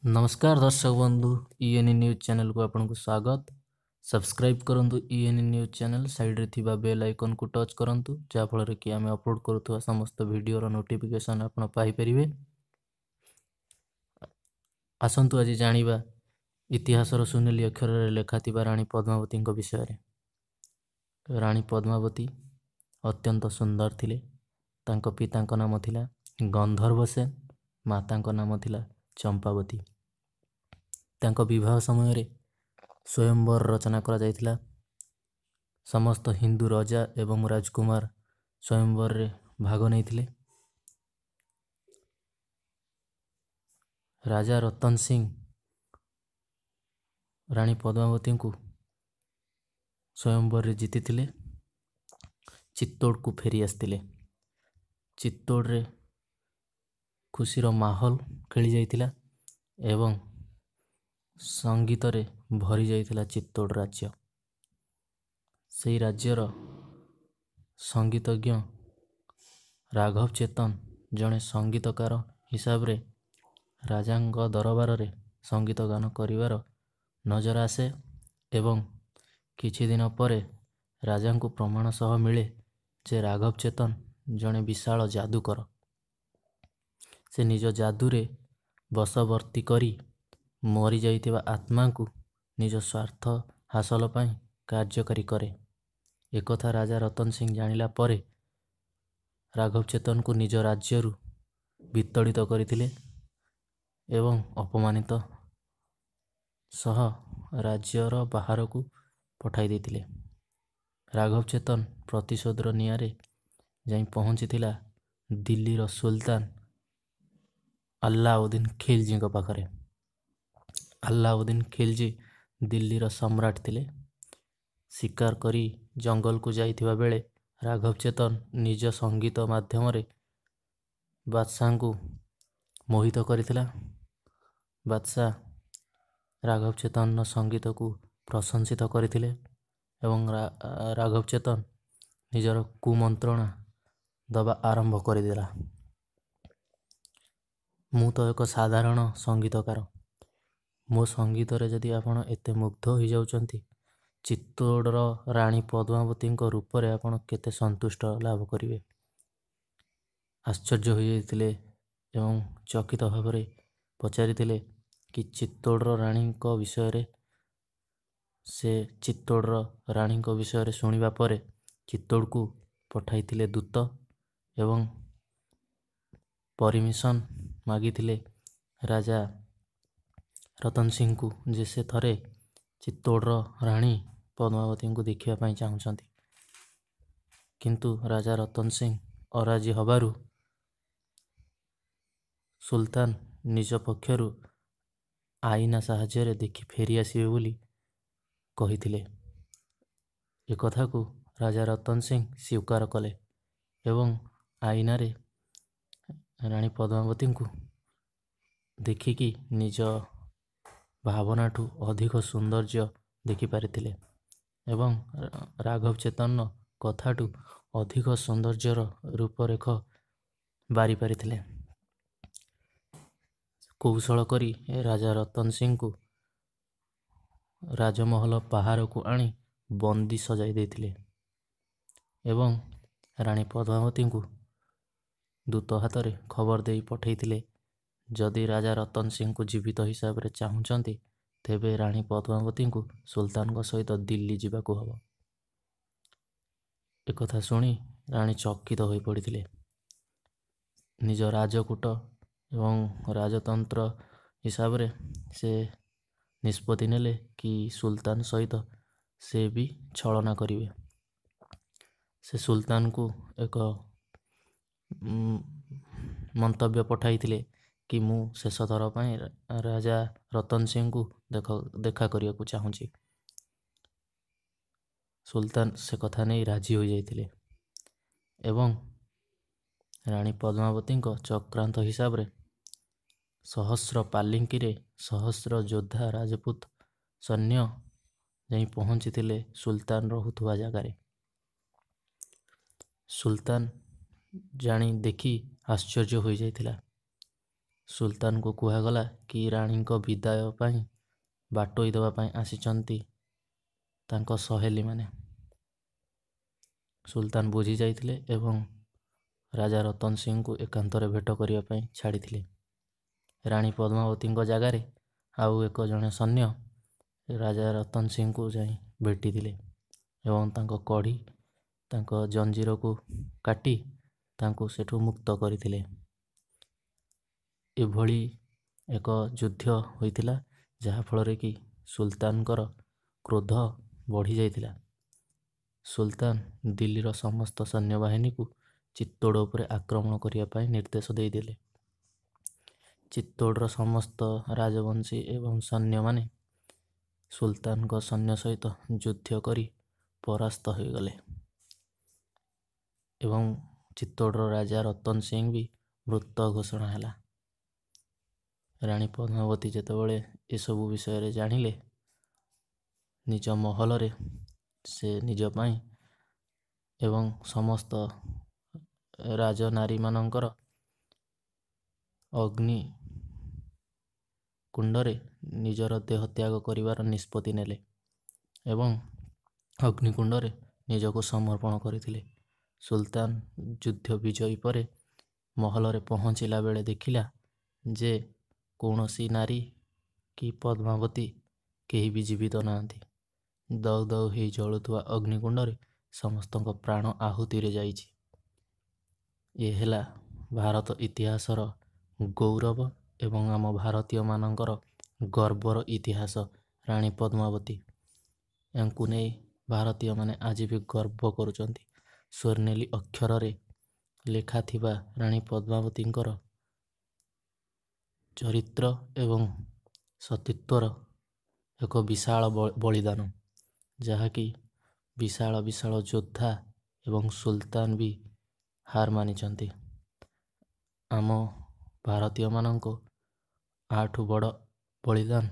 ନମସ୍କାର ଦର୍ଶକ ବନ୍ଧୁ, ଇଏନ୍ଇ ନ୍ୟୁଜ୍ ଚ୍ୟାନେଲକୁ ଆପଣଙ୍କୁ ସ୍ୱାଗତ। ସବସ୍କ୍ରାଇବ୍ କରନ୍ତୁ ଇଏନ୍ଇ ନ୍ୟୁଜ୍ ଚ୍ୟାନେଲ, ସାଇଡ଼୍ରେ ଥିବା ବେଲ୍ ଆଇକନ୍କୁ ଟଚ୍ କରନ୍ତୁ, ଯାହାଫଳରେ କି ଆମେ ଅପଲୋଡ଼ କରୁଥିବା ସମସ୍ତ ଭିଡ଼ିଓର ନୋଟିଫିକେସନ୍ ଆପଣ ପାଇପାରିବେ। ଆସନ୍ତୁ ଆଜି ଜାଣିବା ଇତିହାସର ସୁନେଲି ଅକ୍ଷରରେ ଲେଖାଥିବା ରାଣୀ ପଦ୍ମାବତୀଙ୍କ ବିଷୟରେ। ରାଣୀ ପଦ୍ମାବତୀ ଅତ୍ୟନ୍ତ ସୁନ୍ଦର ଥିଲେ। ତାଙ୍କ ପିତାଙ୍କ ନାମ ଥିଲା ଗନ୍ଧର୍ବ ସେନ, ମାତାଙ୍କ ନାମ ଥିଲା ଚମ୍ପାବତୀ। ତାଙ୍କ ବିବାହ ସମୟରେ ସ୍ୱୟଂବର ରଚନା କରାଯାଇଥିଲା। ସମସ୍ତ ହିନ୍ଦୁ ରଜା ଏବଂ ରାଜକୁମାର ସ୍ୱୟଂବରରେ ଭାଗ ନେଇଥିଲେ। ରାଜା ରତନ ସିଂ ରାଣୀ ପଦ୍ମାବତୀଙ୍କୁ ସ୍ୱୟଂବରରେ ଜିତିଥିଲେ। ଚିତ୍ତୋଡ଼କୁ ଫେରି ଆସିଥିଲେ। ଚିତ୍ତୋଡ଼ରେ ଖୁସିର ମାହୋଲ ଖେଳି ଯାଇଥିଲା ଏବଂ ସଙ୍ଗୀତରେ ଭରି ଯାଇଥିଲା ଚିତ୍ତୋଡ଼ ରାଜ୍ୟ। ସେଇ ରାଜ୍ୟର ସଙ୍ଗୀତଜ୍ଞ ରାଘବ ଚେତନ ଜଣେ ସଙ୍ଗୀତକାର ହିସାବରେ ରାଜାଙ୍କ ଦରବାରରେ ସଙ୍ଗୀତ ଗାନ କରିବାର ନଜର ଆସେ ଏବଂ କିଛି ଦିନ ପରେ ରାଜାଙ୍କୁ ପ୍ରମାଣ ସହ ମିଳେ ଯେ ରାଘବ ଚେତନ ଜଣେ ବିଶାଳ ଯାଦୁକର। ସେ ନିଜ ଯାଦୁରେ ବଶବର୍ତ୍ତୀ କରି ମରିଯାଇଥିବା ଆତ୍ମାଙ୍କୁ ନିଜ ସ୍ୱାର୍ଥ ହାସଲ ପାଇଁ କାର୍ଯ୍ୟକାରୀ କରେ। ଏକଥା ରାଜା ରତନ ସିଂ ଜାଣିଲା ପରେ ରାଘବ ଚେତନକୁ ନିଜ ରାଜ୍ୟରୁ ବିତାଡ଼ିତ କରିଥିଲେ ଏବଂ ଅପମାନିତ ସହ ରାଜ୍ୟର ବାହାରକୁ ପଠାଇ ଦେଇଥିଲେ। ରାଘବ ଚେତନ ପ୍ରତିଶୋଧର ନିଆଁରେ ଯାଇ ପହଞ୍ଚିଥିଲା ଦିଲ୍ଲୀର ସୁଲତାନ ଆଲ୍ଲାଉଦ୍ଦିନ ଖିଲଜୀଙ୍କ ପାଖରେ। ଆଲ୍ଲାଉଦ୍ଦିନ ଖିଲଜୀ ଦିଲ୍ଲୀର ସମ୍ରାଟ ଥିଲେ। ଶିକାର କରି ଜଙ୍ଗଲକୁ ଯାଇଥିବା ବେଳେ ରାଘବ ଚେତନ ନିଜ ସଙ୍ଗୀତ ମାଧ୍ୟମରେ ବାଦଶାହଙ୍କୁ ମୋହିତ କରିଥିଲା। ବାଦଶାହ ରାଘବ ଚେତନର ସଙ୍ଗୀତକୁ ପ୍ରଶଂସିତ କରିଥିଲେ ଏବଂ ରାଘବ ଚେତନ ନିଜର କୁମନ୍ତ୍ରଣା ଦେବା ଆରମ୍ଭ କରିଦେଲା। ମୁଁ ତ ଏକ ସାଧାରଣ ସଙ୍ଗୀତକାର, ମୋ ସଙ୍ଗୀତରେ ଯଦି ଆପଣ ଏତେ ମୁଗ୍ଧ ହୋଇଯାଉଛନ୍ତି, ଚିତ୍ତୋଡ଼ର ରାଣୀ ପଦ୍ମାବତୀଙ୍କ ରୂପରେ ଆପଣ କେତେ ସନ୍ତୁଷ୍ଟ ଲାଭ କରିବେ। ଆଶ୍ଚର୍ଯ୍ୟ ହୋଇଯାଇଥିଲେ ଏବଂ ଚକିତ ଭାବରେ ପଚାରିଥିଲେ କି ଚିତ୍ତୋଡ଼ର ରାଣୀଙ୍କ ବିଷୟରେ। ସେ ଚିତ୍ତୋଡ଼ର ରାଣୀଙ୍କ ବିଷୟରେ ଶୁଣିବା ପରେ ଚିତ୍ତୋଡ଼କୁ ପଠାଇଥିଲେ ଦୂତ ଏବଂ ପରମିସନ୍ ମାଗିଥିଲେ ରାଜା ରତନ ସିଂଙ୍କୁ ଯେ ସେ ଥରେ ଚିତ୍ତୋଡ଼ର ରାଣୀ ପଦ୍ମାବତୀଙ୍କୁ ଦେଖିବା ପାଇଁ ଚାହୁଁଛନ୍ତି। କିନ୍ତୁ ରାଜା ରତନ ସିଂ ଅରାଜି ହେବାରୁ ସୁଲତାନ ନିଜ ପକ୍ଷରୁ ଆଇନା ସାହାଯ୍ୟରେ ଦେଖି ଫେରି ଆସିବେ ବୋଲି କହିଥିଲେ। ଏକଥାକୁ ରାଜା ରତନ ସିଂ ସ୍ୱୀକାର କଲେ ଏବଂ ଆଇନାରେ ରାଣୀ ପଦ୍ମାବତୀଙ୍କୁ ଦେଖିକି ନିଜ ଭାବନାଠୁ ଅଧିକ ସୌନ୍ଦର୍ଯ୍ୟ ଦେଖିପାରିଥିଲେ ଏବଂ ରାଘବ ଚେତନର କଥାଠୁ ଅଧିକ ସୌନ୍ଦର୍ଯ୍ୟର ରୂପରେଖ ବାରିପାରିଥିଲେ। କୌଶଳ କରି ରାଜା ରତନ ସିଂଙ୍କୁ ରାଜମହଲ ବାହାରକୁ ଆଣି ବନ୍ଦୀ ସଜାଇ ଦେଇଥିଲେ ଏବଂ ରାଣୀ ପଦ୍ମାବତୀଙ୍କୁ ଦୂତ ହାତରେ ଖବର ଦେଇ ପଠାଇଥିଲେ, ଯଦି ରାଜା ରତନ ସିଂଙ୍କୁ ଜୀବିତ ହିସାବରେ ଚାହୁଁଛନ୍ତି ତେବେ ରାଣୀ ପଦ୍ମାବତୀଙ୍କୁ ସୁଲତାନଙ୍କ ସହିତ ଦିଲ୍ଲୀ ଯିବାକୁ ହେବ। ଏକଥା ଶୁଣି ରାଣୀ ଚକିତ ହୋଇପଡ଼ିଥିଲେ। ନିଜ ରାଜକୂଟ ଏବଂ ରାଜତନ୍ତ୍ର ହିସାବରେ ସେ ନିଷ୍ପତ୍ତି ନେଲେ କି ସୁଲତାନ ସହିତ ସେ ବି ଛଳନା କରିବେ। ସେ ସୁଲତାନକୁ ଏକ ମନ୍ତବ୍ୟ ପଠାଇଥିଲେ କି ମୁଁ ଶେଷ ଥର ପାଇଁ ରାଜା ରତନ ସିଂଙ୍କୁ ଦେଖା କରିବାକୁ ଚାହୁଁଛି। ସୁଲତାନ ସେ କଥା ନେଇ ରାଜି ହୋଇଯାଇଥିଲେ ଏବଂ ରାଣୀ ପଦ୍ମାବତୀଙ୍କ ଚକ୍ରାନ୍ତ ହିସାବରେ ସହସ୍ର ପାଲିଙ୍କିରେ ସହସ୍ର ଯୋଦ୍ଧା ରାଜପୁତ ସୈନ୍ୟ ଯାଇ ପହଞ୍ଚିଥିଲେ ସୁଲତାନ ରହୁଥିବା ଜାଗାରେ। ସୁଲତାନ ଜାଣି ଦେଖି ଆଶ୍ଚର୍ଯ୍ୟ ହୋଇଯାଇଥିଲା। ସୁଲତାନଙ୍କୁ କୁହାଗଲା କି ରାଣୀଙ୍କ ବିଦାୟ ପାଇଁ ବାଟୋଇ ଦେବା ପାଇଁ ଆସିଛନ୍ତି ତାଙ୍କ ସହେଲିମାନେ। ସୁଲତାନ ବୁଝି ଯାଇଥିଲେ ଏବଂ ରାଜା ରତନ ସିଂଙ୍କୁ ଏକାନ୍ତରେ ଭେଟ କରିବା ପାଇଁ ଛାଡ଼ିଥିଲେ। ରାଣୀ ପଦ୍ମାବତୀଙ୍କ ଜାଗାରେ ଆଉ ଏକ ଜଣେ ସୈନ୍ୟ ରାଜା ରତନ ସିଂଙ୍କୁ ଯାଇ ଭେଟିଥିଲେ ଏବଂ ତାଙ୍କ କଢ଼ି, ତାଙ୍କ ଜଞ୍ଜିରକୁ କାଟି ତାଙ୍କୁ ସେଠୁ ମୁକ୍ତ କରିଥିଲେ। ଏଭଳି ଏକ ଯୁଦ୍ଧ ହୋଇଥିଲା, ଯାହାଫଳରେ କି ସୁଲତାନଙ୍କର କ୍ରୋଧ ବଢ଼ିଯାଇଥିଲା। ସୁଲତାନ ଦିଲ୍ଲୀର ସମସ୍ତ ସୈନ୍ୟବାହିନୀକୁ ଚିତ୍ତୋଡ଼ ଉପରେ ଆକ୍ରମଣ କରିବା ପାଇଁ ନିର୍ଦ୍ଦେଶ ଦେଇଦେଲେ। ଚିତ୍ତୋଡ଼ର ସମସ୍ତ ରାଜବଂଶୀ ଏବଂ ସୈନ୍ୟମାନେ ସୁଲତାନଙ୍କ ସୈନ୍ୟ ସହିତ ଯୁଦ୍ଧ କରି ପରାସ୍ତ ହୋଇଗଲେ ଏବଂ ଚିତ୍ତୋଡ଼ର ରାଜା ରତନ ସିଂ ବି ମୃତ ଘୋଷଣା ହେଲା। ରାଣୀ ପଦ୍ମାବତୀ ଯେତେବେଳେ ଏସବୁ ବିଷୟରେ ଜାଣିଲେ, ନିଜ ମହଲରେ ସେ ନିଜ ପାଇଁ ଏବଂ ସମସ୍ତ ରାଜନାରୀମାନଙ୍କର ଅଗ୍ନି କୁଣ୍ଡରେ ନିଜର ଦେହ ତ୍ୟାଗ କରିବାର ନିଷ୍ପତ୍ତି ନେଲେ ଏବଂ ଅଗ୍ନିକୁଣ୍ଡରେ ନିଜକୁ ସମର୍ପଣ କରିଥିଲେ। ସୁଲତାନ ଯୁଦ୍ଧ ବିଜୟୀ ପରେ ମହଲରେ ପହଞ୍ଚିଲା ବେଳେ ଦେଖିଲା ଯେ କୌଣସି ନାରୀ କି ପଦ୍ମାବତୀ କେହି ବି ଜୀବିତ ନାହାନ୍ତି। ଦଉ ଦଉ ହେଇ ଜଳୁଥିବା ଅଗ୍ନିକୁଣ୍ଡରେ ସମସ୍ତଙ୍କ ପ୍ରାଣ ଆହୁତିରେ ଯାଇଛି। ଏ ହେଲା ଭାରତ ଇତିହାସର ଗୌରବ ଏବଂ ଆମ ଭାରତୀୟମାନଙ୍କର ଗର୍ବର ଇତିହାସ, ରାଣୀ ପଦ୍ମାବତୀ। ୟାଙ୍କୁ ନେଇ ଭାରତୀୟମାନେ ଆଜି ବି ଗର୍ବ କରୁଛନ୍ତି। ସ୍ୱର୍ଣ୍ଣେଲି ଅକ୍ଷରରେ ଲେଖା ଥିବା ରାଣୀ ପଦ୍ମାବତୀଙ୍କର ଚରିତ୍ର ଏବଂ ସତୀତ୍ୱର ଏକ ବିଶାଳ ବଳିଦାନ, ଯାହାକି ବିଶାଳ ବିଶାଳ ଯୋଦ୍ଧା ଏବଂ ସୁଲତାନ ବି ହାର ମାନିଛନ୍ତି। ଆମ ଭାରତୀୟମାନଙ୍କ ଆଠୁ ବଡ଼ ବଳିଦାନ,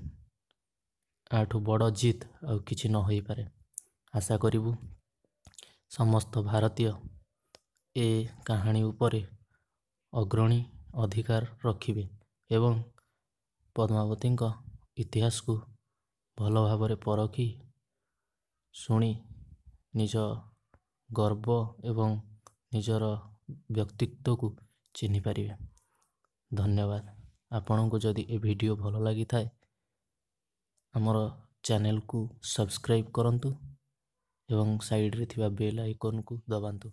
ଆଠୁ ବଡ଼ ଜିତ୍ ଆଉ କିଛି ନ ହୋଇପାରେ। ଆଶା କରିବୁ ସମସ୍ତ ଭାରତୀୟ ଏ କାହାଣୀ ଉପରେ ଅଗ୍ରଣୀ ଅଧିକାର ରଖିବେ ଏବଂ ପଦ୍ମାବତୀଙ୍କ ଇତିହାସକୁ ଭଲ ଭାବରେ ପରଖି ଶୁଣି ନିଜ ଗର୍ବ ଏବଂ ନିଜର ବ୍ୟକ୍ତିତ୍ୱକୁ ଚିହ୍ନି ପାରିବେ। ଧନ୍ୟବାଦ। ଆପଣଙ୍କୁ ଯଦି ଏ ଭିଡ଼ିଓ ଭଲ ଲାଗିଥାଏ, ଆମର ଚ୍ୟାନେଲକୁ ସବସ୍କ୍ରାଇବ୍ କରନ୍ତୁ ଏବଂ ସାଇଡ଼ରେ ଥିବା ବେଲ୍ ଆଇକନ୍କୁ ଦବାନ୍ତୁ।